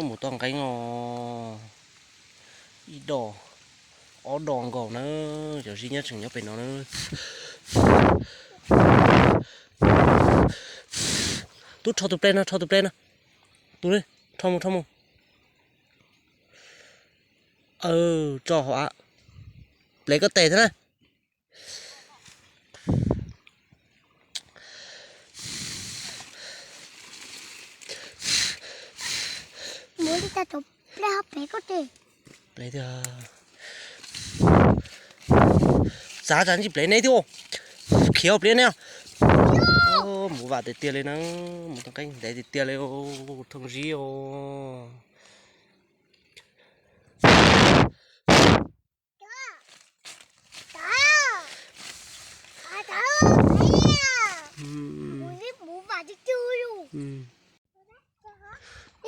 Mus toj nqeeb os. Ib dos, ob dos nkaus na, cov zib nyab tseem nyob pem no na. Tub rho tus ple no, rho tus ple no. Tus, rho mus, rho mus. Tso hauv av. Plev koj tes thiab na. Plev tiag. Xav tsam ntsib plev neb thiab. Khiav plev neb. Mus vam tiag tiag li na, mus toj nqeeb ntev tiag tiag li, thooj zib os.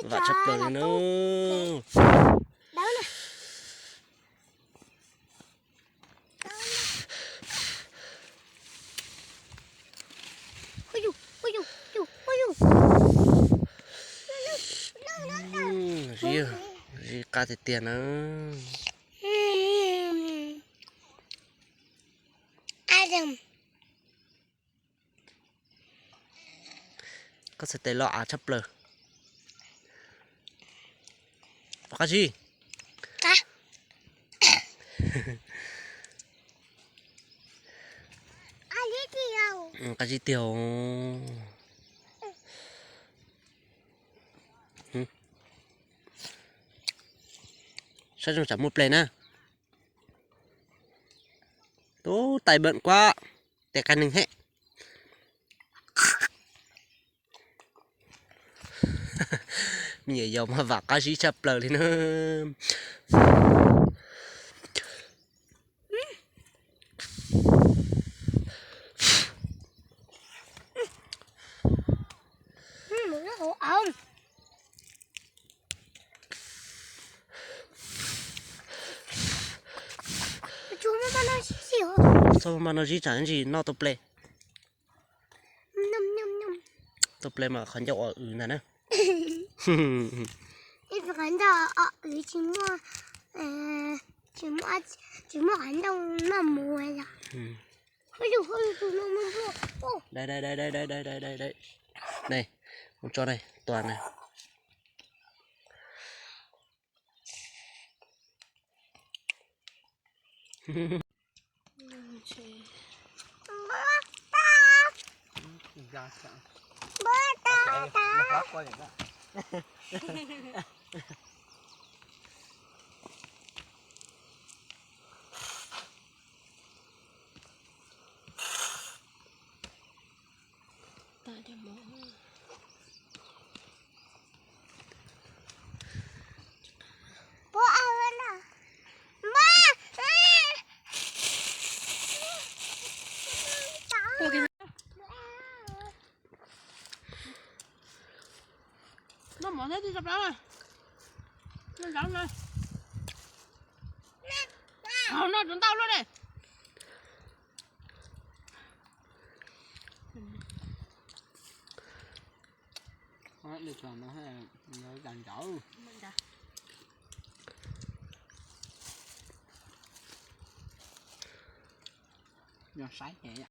Vam tshaj plaws li na. Zib, zib qab tiag tiag na. Koj txhais tes loj av tshaj plaws. Qab zib. Qab zib tiag. Saib zoo tsam muaj ple na. Tub tais bam kuab, tes qai neeg he. Me nyuam yaus mas vam qab zib tshaj plaws li na. Txhob mas no zib tsam ntsis noj tau ple. Tau ple mas qhov ncauj ua wv ntag na. Tsis muaj, tsis muaj qhov ncauj noj mus. Dai, dai, dai, dai, dai, dai, dai, dai. Mus tso dai, tua na. Noj mov thiab tsis tso plab na. Noj zaub na. Noj rau ntau luaj ne. Nyob saib.